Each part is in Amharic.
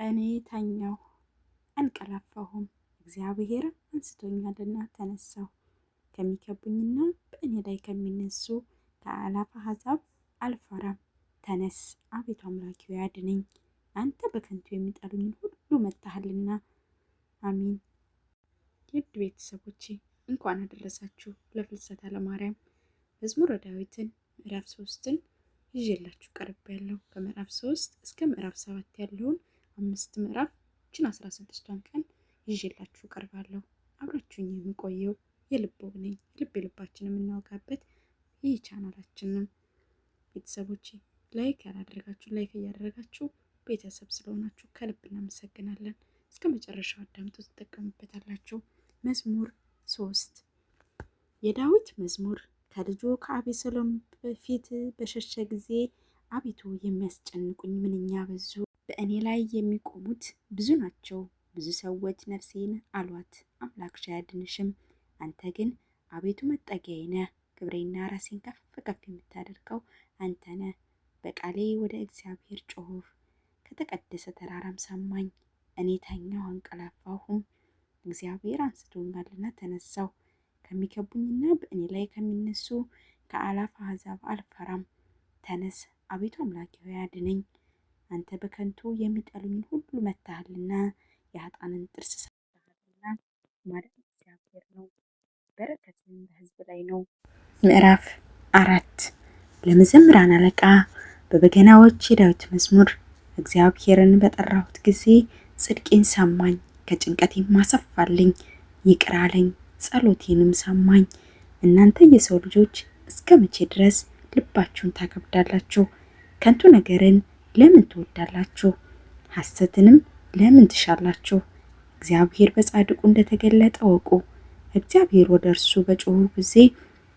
እኔ ተኛሁ አንቀላፋሁም፣ እግዚአብሔር አንስቶኛልና ተነሳሁ። ከሚከቡኝና በእኔ ላይ ከሚነሱ ከአእላፍ አሕዛብ አልፈራም። ተነስ አቤቱ አምላኬ ሆይ አድነኝ፣ አንተ በከንቱ የሚጠሉኝን ሁሉ መታሃልና። አሚን። ውድ ቤተሰቦቼ እንኳን አደረሳችሁ ለፍልሰታ ለማርያም። መዝሙረ ዳዊትን ምዕራፍ 3ን ይዤላችሁ ቀርቤያለሁ። ከምዕራፍ 3 እስከ ምዕራፍ 7 ያለውን 5 ምዕራፍ እችን 16ቷን ቀን ይዤላችሁ ቀርባለሁ። አብራችሁኝ የሚቆየው የልብ ወግ ነኝ። ልብ የልባችን የምናወጋበት ይህ ቻናላችን ነው። ቤተሰቦቼ like ያላደረጋችሁ like እያደረጋችሁ ቤተሰብ ስለሆናችሁ ከልብ እናመሰግናለን። እስከ መጨረሻው አዳምጡ፣ ትጠቀሙበታላችሁ። መዝሙር 3 የዳዊት መዝሙር። ከልጁ ከአቤሴሎም በፊት በሸሸ ጊዜ አቤቱ የሚያስጨንቁኝ ምንኛ በዙ! በእኔ ላይ የሚቆሙት ብዙ ናቸው። ብዙ ሰዎች ነፍሴን አሏት፣ አምላክሽ አያድንሽም። አንተ ግን አቤቱ መጠጊያዬ ነህ፣ ክብሬና ራሴን ከፍ ከፍ የምታደርገው አንተ ነህ። በቃሌ ወደ እግዚአብሔር ጮኽሁ፣ ከተቀደሰ ተራራም ሰማኝ። እኔ ተኛሁ አንቀላፋሁም፣ እግዚአብሔር አንስቶኛልና ተነሳሁ። ከሚከቡኝና በእኔ ላይ ከሚነሱ ከአእላፍ አሕዛብ አልፈራም። ተነስ አቤቱ አምላኬ ሆይ አድነኝ። አንተ በከንቱ የሚጠሉኝን ሁሉ መታሃልና፣ የኃጥአንን ጥርስ ሰብረሃልና። ማዳን እግዚአብሔር ነው፣ በረከትም በሕዝብ ላይ ነው። ምዕራፍ 4 ለመዘምራን አለቃ በበገናዎች የዳዊት መዝሙር። እግዚአብሔርን በጠራሁት ጊዜ ጽድቄን ሰማኝ፣ ከጭንቀቴም አሰፋልኝ። ይቅር አለኝ፣ ጸሎቴንም ሰማኝ። እናንተ የሰው ልጆች እስከ መቼ ድረስ ልባችሁን ታከብዳላችሁ? ከንቱ ነገርን ለምን ትወዳላችሁ? ሐሰትንም ለምን ትሻላችሁ? እግዚአብሔር በጻድቁ እንደተገለጠ ወቁ። እግዚአብሔር ወደ እርሱ በጮኹ ጊዜ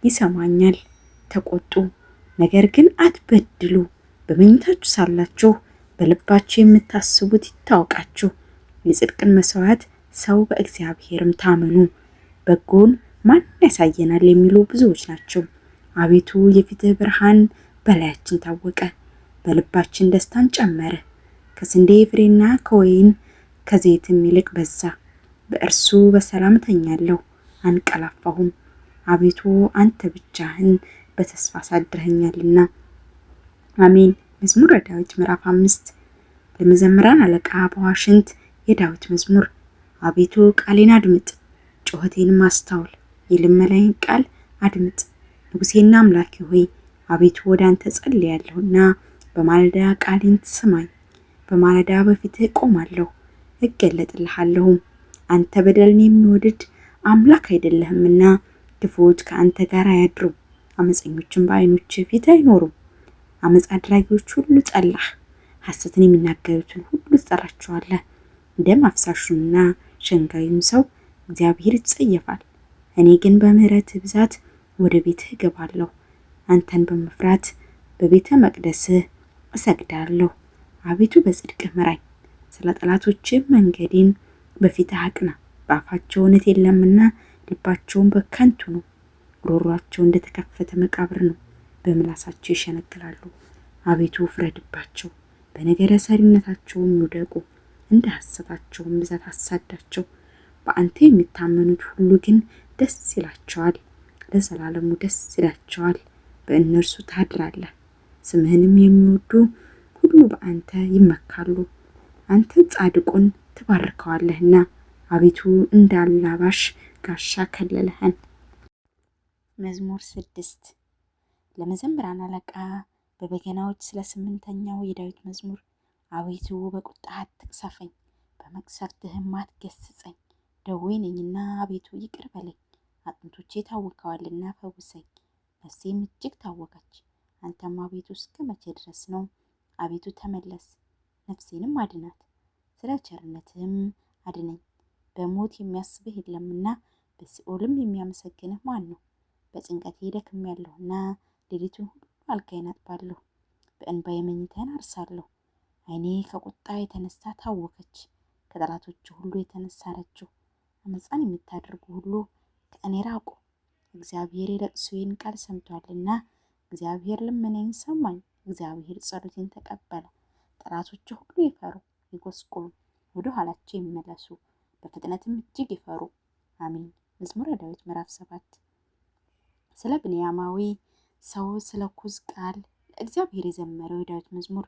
ይሰማኛል። ተቆጡ፣ ነገር ግን አትበድሉ። በመኝታችሁ ሳላችሁ በልባችሁ የምታስቡት ይታወቃችሁ። የጽድቅን መስዋዕት ሰው በእግዚአብሔርም ታመኑ። በጎን ማን ያሳየናል የሚሉ ብዙዎች ናቸው። አቤቱ የፊትህ ብርሃን በላያችን ታወቀ፣ በልባችን ደስታን ጨመረ። ከስንዴ ፍሬና ከወይን ከዘይትም ይልቅ በዛ። በእርሱ በሰላም እተኛለሁ አንቀላፋሁም፣ አቤቱ አንተ ብቻህን በተስፋ አሳድረኸኛልና። አሜን። መዝሙረ ዳዊት ምዕራፍ 5 ለመዘምራን አለቃ በዋሽንት የዳዊት መዝሙር። አቤቱ ቃሌን አድምጥ፣ ጩኸቴንም አስታውል፣ የልመናዬን ቃል አድምጥ። ንጉሴና አምላኬ ሆይ አቤቱ ወደ አንተ ጸልያለሁና በማለዳ ቃሌን ስማኝ። በማለዳ በፊትህ እቆማለሁ እገለጥልሃለሁም። አንተ በደልን የሚወድድ አምላክ አይደለህምና ክፉዎች ከአንተ ጋር አያድሩም፣ አመፀኞችም በዓይኖችህ ፊት አይኖሩም። አመፅ አድራጊዎች ሁሉ ጠላህ፣ ሐሰትን የሚናገሩትን ሁሉ ትጠራቸዋለህ። ደም አፍሳሹንና ሸንጋዩን ሰው እግዚአብሔር ይጸየፋል። እኔ ግን በምሕረትህ ብዛት ወደ ቤትህ እገባለሁ፣ አንተን በመፍራት በቤተ መቅደስህ እሰግዳለሁ። አቤቱ በጽድቅህ ምራኝ፣ ስለ ጠላቶችህ መንገዴን በፊትህ አቅና። በአፋቸው እውነት የለምና ልባቸውን በከንቱ ነው። ጉሮሯቸው እንደተከፈተ መቃብር ነው፣ በምላሳቸው ይሸነግላሉ። አቤቱ ፍረድባቸው፣ በነገረ ሰሪነታቸውም ይውደቁ፣ እንደ ሐሰታቸውም ብዛት አሳዳቸው። በአንተ የሚታመኑት ሁሉ ግን ደስ ይላቸዋል፣ ለዘላለሙ ደስ ይላቸዋል። በእነርሱ ታድራለህ፣ ስምህንም የሚወዱ ሁሉ በአንተ ይመካሉ። አንተ ጻድቁን ትባርከዋለህና አቤቱ እንዳላባሽ ጋሻ ከለለህን። መዝሙር 6 ለመዘምራን አለቃ በበገናዎች ስለ 8ኛው የዳዊት መዝሙር። አቤቱ በቁጣህ አትቅሰፈኝ፣ በመቅሰፍትህም አትገስጸኝ። ደዌ ነኝና አቤቱ ይቅር በለኝ፣ አጥንቶቼ ታውከዋልና ፈውሰኝ። ነፍሴም እጅግ ታወከች። አንተም አቤቱ እስከ መቼ ድረስ ነው? አቤቱ ተመለስ፣ ነፍሴንም አድናት፣ ስለ ቸርነትህም አድነኝ። በሞት የሚያስብህ የለምና በሲኦልም የሚያመሰግንህ ማን ነው? በጭንቀቴ ደክሜያለሁና ሌሊቱን ሁሉ አልጋዬን አጥባለሁ፣ በእንባዬ መኝታዬን አርሳለሁ። ዓይኔ ከቁጣ የተነሳ ታወከች፣ ከጠላቶች ሁሉ የተነሳ ረጁ። አመፃን የምታደርጉ ሁሉ ከእኔ ራቁ። እግዚአብሔር የለቅሶዬን ቃል ሰምቷልና፣ እግዚአብሔር ልመናዬን ሰማኝ። እግዚአብሔር ጸሎቴን ተቀበለ። ጠላቶች ሁሉ ይፈሩ ይጎስቁሉ፣ ወደ ኋላቸው ይመለሱ፣ በፍጥነትም እጅግ ይፈሩ። አሜን። መዝሙረ ዳዊት ምዕራፍ 7። ስለ ብንያማዊ ሰው ስለ ኩዝ ቃል ለእግዚአብሔር የዘመረው የዳዊት መዝሙር።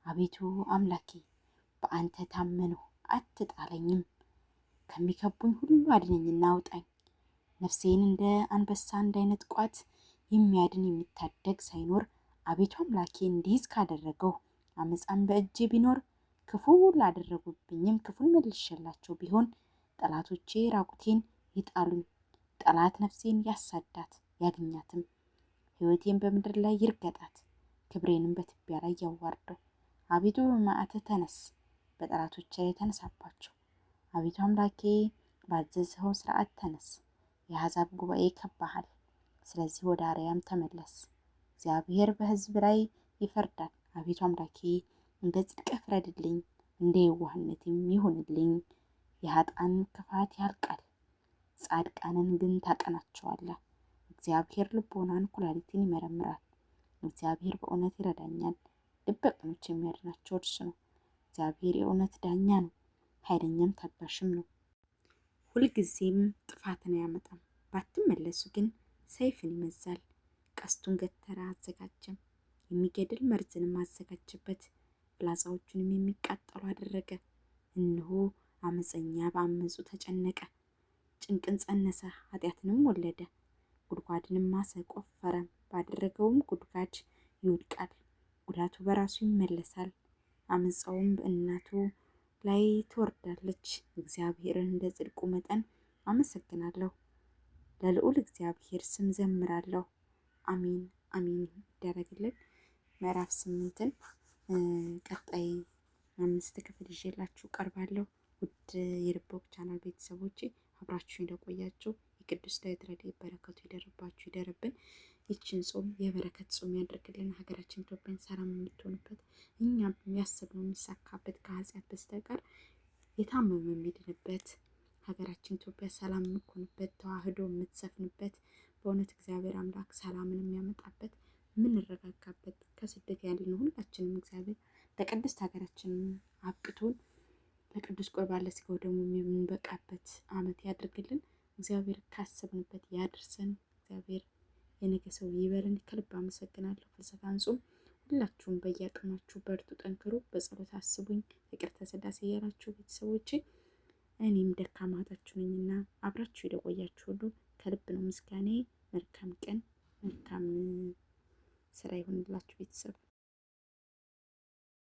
አቤቱ አምላኬ በአንተ ታመንሁ፣ አትጣለኝም። ከሚከቡኝ ሁሉ አድነኝና አውጣኝ። ነፍሴን እንደ አንበሳ እንዳይነጥቋት የሚያድን የሚታደግ ሳይኖር አቤቱ አምላኬ እንዲህ ካደረገው አመፃም በእጄ ቢኖር ክፉ ላደረጉብኝም ክፉን መልሼላቸው ቢሆን ጠላቶቼ ራቁቴን ይጣሉኝ። ጠላት ነፍሴን ያሳዳት ያግኛትም፣ ሕይወቴን በምድር ላይ ይርገጣት፣ ክብሬንም በትቢያ ላይ ያዋርደው። አቤቱ በመዓትህ ተነስ፣ በጠላቶቼ ላይ ተነሳባቸው። አቤቱ አምላኬ ባዘዝኸው ሥርዓት ተነስ። የአሕዛብ ጉባኤ ከበሃል፣ ስለዚህ ወደ አርያም ተመለስ። እግዚአብሔር በሕዝብ ላይ ይፈርዳል። አቤቱ አምላኬ እንደ ጽድቅህ ፍረድልኝ፣ እንደ የዋህነትም ይሁንልኝ። የኃጥአን ክፋት ያልቃል፣ ጻድቃንን ግን ታቀናቸዋለህ። እግዚአብሔር ልቦናን ኩላሊትን ይመረምራል። እግዚአብሔር በእውነት ይረዳኛል፣ ልበ ቅኖች የሚያድናቸው እርሱ ነው። እግዚአብሔር የእውነት ዳኛ ነው፣ ኃይለኛም ታጋሽም ነው። ሁልጊዜም ጥፋትን አያመጣም። ባትመለሱ ግን ሰይፍን ይመዛል። ቀስቱን ገተራ አዘጋጀም፣ የሚገድል መርዝንም አዘጋጀበት። ፍላጻዎቹንም የሚቃጠሉ አደረገ። እነሆ አመፀኛ በአመፁ ተጨነቀ፣ ጭንቅን ጸነሰ፣ ኃጢአትንም ወለደ። ጉድጓድንም ማሰ ቆፈረ፣ ባደረገውም ጉድጓድ ይወድቃል። ጉዳቱ በራሱ ይመለሳል፣ አመፃውም በእናቱ ላይ ትወርዳለች። እግዚአብሔርን እንደ ጽድቁ መጠን አመሰግናለሁ፣ ለልዑል እግዚአብሔር ስም ዘምራለሁ። አሜን አሜን ይደረግልን። ምዕራፍ 8ን ቀጣይ 5 ክፍል ይዤላችሁ ቀርባለሁ። ውድ የልቦክ ቻናል ቤተሰቦቼ አብራችሁ እንደቆያችሁ የቅዱስ ዳዊት ረድኤት በረከቱ ይደርባችሁ ይደርብን። ይችን ጾም የበረከት ጾም ያደርግልን። ሀገራችን ኢትዮጵያን ሰላም የምትሆንበት እኛ ያሰብነው የሚሳካበት ከኃጢአት በስተቀር የታመመ የሚድንበት ሀገራችን ኢትዮጵያ ሰላም የምትሆንበት ተዋህዶ የምትሰፍንበት በእውነት እግዚአብሔር አምላክ ሰላምን የሚያመጣበት የምንረጋጋበት ከስደት ያለን ሁላችንም እግዚአብሔር ለቅድስት ሀገራችን አብቅቶን ለቅዱስ ቁርባን ለሥጋው ደግሞ የምንበቃበት ዓመት ያድርግልን። እግዚአብሔር ካሰብንበት ያድርሰን። እግዚአብሔር የነገ ሰው ይበለን። ከልብ አመሰግናለሁ። ፍልሰታን ጾም ሁላችሁም በየአቅማችሁ በርቱ፣ ጠንክሩ፣ በጸሎት አስቡኝ። ፍቅርተ ሥላሴ እያላችሁ ቤተሰቦቼ እኔም ደካማ እህታችሁ ነኝና አብራችሁ የቆያችሁ ሁሉ ከልብ ነው ምስጋኔ። መልካም ቀን፣ መልካም ስራ ይሁንላችሁ ቤተሰብ።